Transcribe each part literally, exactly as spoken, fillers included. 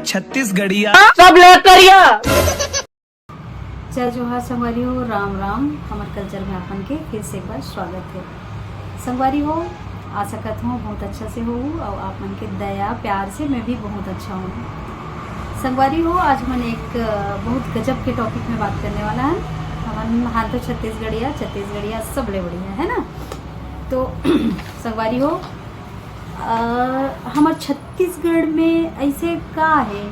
छत्तीसगढ़िया। सब ले करिया। जय जोहार संगवारी हो, राम राम। हमर कल्चर में आपन के फिर से एक बार स्वागत है। संगवारी हो, आशा करत हूँ बहुत अच्छा से हो और आप मन के दया प्यार से मैं भी बहुत अच्छा हूँ। संगवारी हो, आज हमन एक अ, बहुत गजब के टॉपिक में बात करने वाला है। हमन हान तो छत्तीसगढ़िया, छत्तीसगढ़िया सबले बढ़िया है ना। तो संगवारी हो, अ, हमर छत्तीसगढ़ में ऐसे का है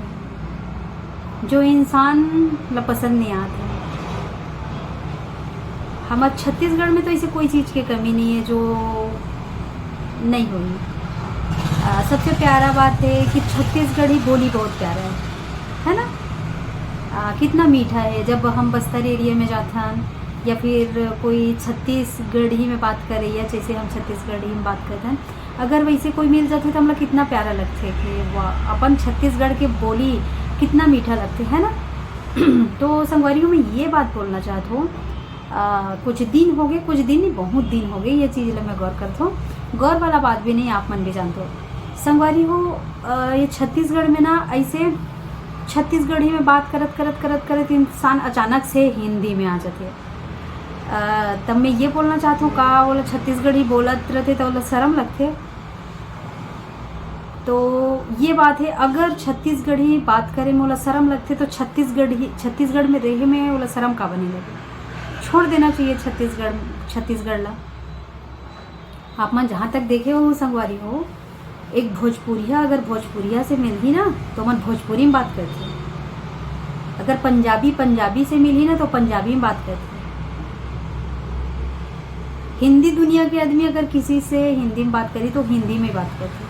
जो इंसान ला पसंद नहीं आते? हमर छत्तीसगढ़ में तो ऐसे कोई चीज़ के कमी नहीं है जो नहीं होई। अ, सबसे प्यारा बात है कि छत्तीसगढ़ी बोली बहुत प्यारा है, है ना? अ, कितना मीठा है। जब हम बस्तर एरिया में जाथन या फिर कोई छत्तीसगढ़ी में बात करे या जैसे हम छत्तीसगढ़ी में बात करथन, अगर वैसे कोई मिल जाथे तो हमला कितना प्यारा लगथे कि वाह, अपन छत्तीसगढ़ के बोली कितना मीठा लगथे, है ना? तो संगवारी हो, मैं ये बात बोलना चाहत हूँ, अ, कुछ दिन हो गए, कुछ दिन नहीं, बहुत दिन हो गए, ये चीज़ ला मैं गौर करत हूँ। गौर वाला बात भी नहीं, आप मन भी जानते हो संगवारी हो। अ, ये छत्तीसगढ़ में ना ऐसे छत्तीसगढ़ी में बात करत करत करत करत इंसान अचानक से हिंदी में आ जाते। अ, तब मैं ये बोलना चाहत हूँ, का ओला छत्तीसगढ़ी बोलत रहते तो ओला शर्म लगथे। तो ये बात है, अगर छत्तीसगढ़ी बात करे में ओला शर्म लगथे तो छत्तीसगढ़ी, छत्तीसगढ़ में रहे में ओला शर्म का बने लगे? छोड़ देना चाहिए छत्तीसगढ़, छत्तीसगढ़ ला। आप मन जहाँ तक देखे हो संगवारी हो, एक भोजपुरिया अगर भोजपुरिया से मिलही ना तो मन भोजपुरी में बात करथे। अगर पंजाबी पंजाबी से मिलही ना तो पंजाबी में बात करथे। हिंदी दुनिया के आदमी अगर किसी से हिंदी में बात करी तो हिंदी में बात करथे।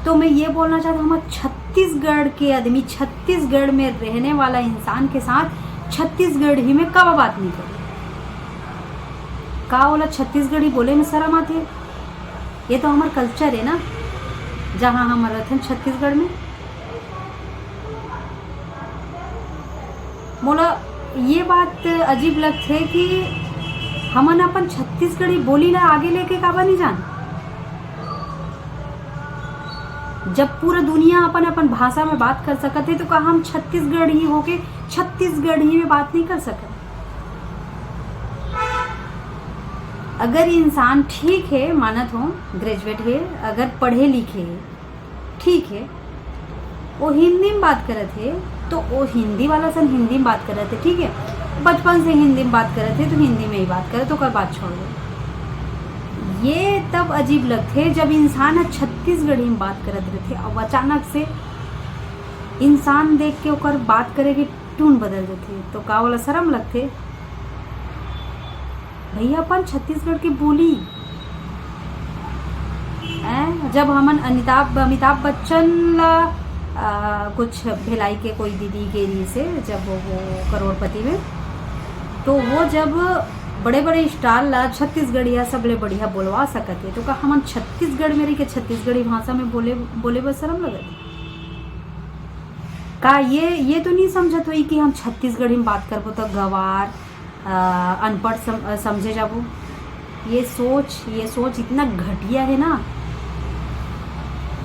तो मैं ये बोलना चाहता हूँ, हम छत्तीसगढ़ के आदमी, छत्तीसगढ़ में रहने वाला इंसान के साथ छत्तीसगढ़ी में कब बात नहीं करे? का ओला छत्तीसगढ़ी बोले में शर्म आथे? ये तो हमार कल्चर है ना, जहाँ हम रहथन छत्तीसगढ़ में। मोला ये बात अजीब लगथे कि हमन अपन छत्तीसगढ़ी बोली ला आगे लेके काबर नहीं जान? जब पूरा दुनिया अपन अपन भाषा में बात कर सकत है तो का हम छत्तीसगढ़ी होके छत्तीसगढ़ी में बात नहीं कर सकत? अगर इंसान ठीक है, मानत हो, ग्रेजुएट है, अगर पढ़े लिखे है, ठीक है, वो हिंदी में बात करत है तो वो हिंदी वाला सन हिंदी में बात करत है, ठीक है, बचपन से हिंदी में बात करत है तो हिंदी में ही बात करत, ओकर बात छोड़ दो। ये तब अजीब लगथे जब इंसान ह छत्तीसगढ़ी में बात करत रहथे और अचानक से इंसान देख के ओकर बात करे के टून बदल देथे, तो का ओला शर्म लगथे? भैया, अपन छत्तीसगढ़ के बोली, हैं? जब हमन अमिताभ अमिताभ बच्चन ला, आ, कुछ भिलाई के कोई दीदी गे रहिसे, जब वो, वो करोड़पति में, तो वो जब बड़े बड़े स्टार ला छत्तीसगढ़िया सबले बढ़िया बोलवा सकत है, तो का हमन छत्तीसगढ़ में रह के छत्तीसगढ़ी भाषा में बोले बोले बर शर्म लगत है? का ये ये तो नहीं समझत होई कि हम छत्तीसगढ़ी में बात करबो तो गवार, आ, अनपढ़ सम, समझे जाबो? ये सोच, ये सोच इतना घटिया है ना।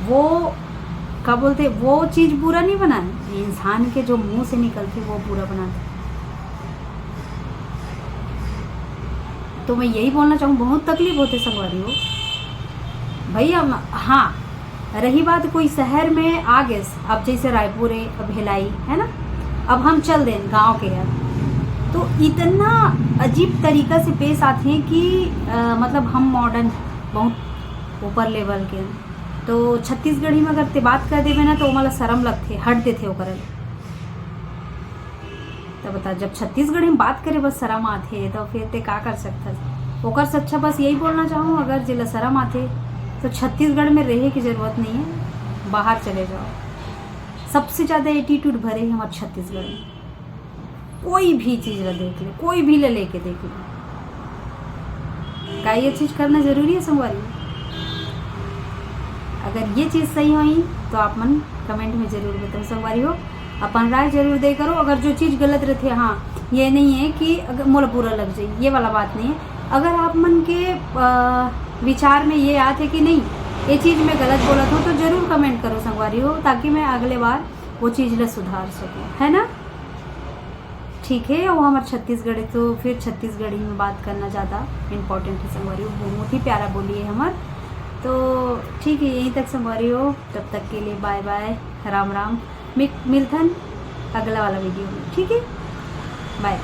वो का बोलते, वो चीज बुरा नहीं बनाए, इंसान के जो मुंह से निकलते वो बुरा बनाते। तो मैं यही बोलना चाहूँ, बहुत तकलीफ होते संगवारी हो भैया। हाँ, रही बात कोई शहर में आ गए, अब जैसे रायपुर है, अब भिलाई है ना, अब हम चल दें गांव के यार, तो इतना अजीब तरीका से पेश आते हैं कि आ, मतलब हम मॉडर्न बहुत ऊपर लेवल के हैं। तो छत्तीसगढ़ी में अगर ते बात कर देवे ना तो ओमन ला शर्म लगथे, हट देथे ओकर। तब बता, जब छत्तीसगढ़ी में बात करे बर शर्म आथे तो फिर ते का कर सकथस? ओकर से अच्छा बस यही बोलना चाहूँ, अगर जेला शर्म आथे तो छत्तीसगढ़ में रहे की जरूरत नहीं है, बाहर चले जाओ। सबसे ज्यादा एटीट्यूड भरे है हमारे छत्तीसगढ़ में। कोई भी चीज ला देख ले, कोई भी ले लेके देख ले, का ये चीज करना जरूरी है संगवारी? अगर ये चीज सही होई तो आप मन कमेंट में जरूर बताओ संगवारी हो, अपन राय जरूर दे करो। अगर जो चीज गलत रहते, हाँ, ये नहीं है कि अगर मोला बुरा लग जाए, ये वाला बात नहीं है। अगर आप मन के अ, विचार में ये आते कि नहीं, ये चीज मैं गलत बोलत हूँ तो जरूर कमेंट करो संगवारी हो, ताकि मैं अगले बार वो चीज ला सुधार सकूँ, है ना? ठीक है, वो हमर छत्तीसगढ़ी, तो फिर छत्तीसगढ़ी में बात करना ज़्यादा इम्पोर्टेंट है संगवारी। वो बहुत ही प्यारा बोली है हमर। तो ठीक है, यहीं तक संगवारी हो, तब तक के लिए बाय बाय, राम राम। मिलथन अगला वाला वीडियो में, ठीक है, बाय।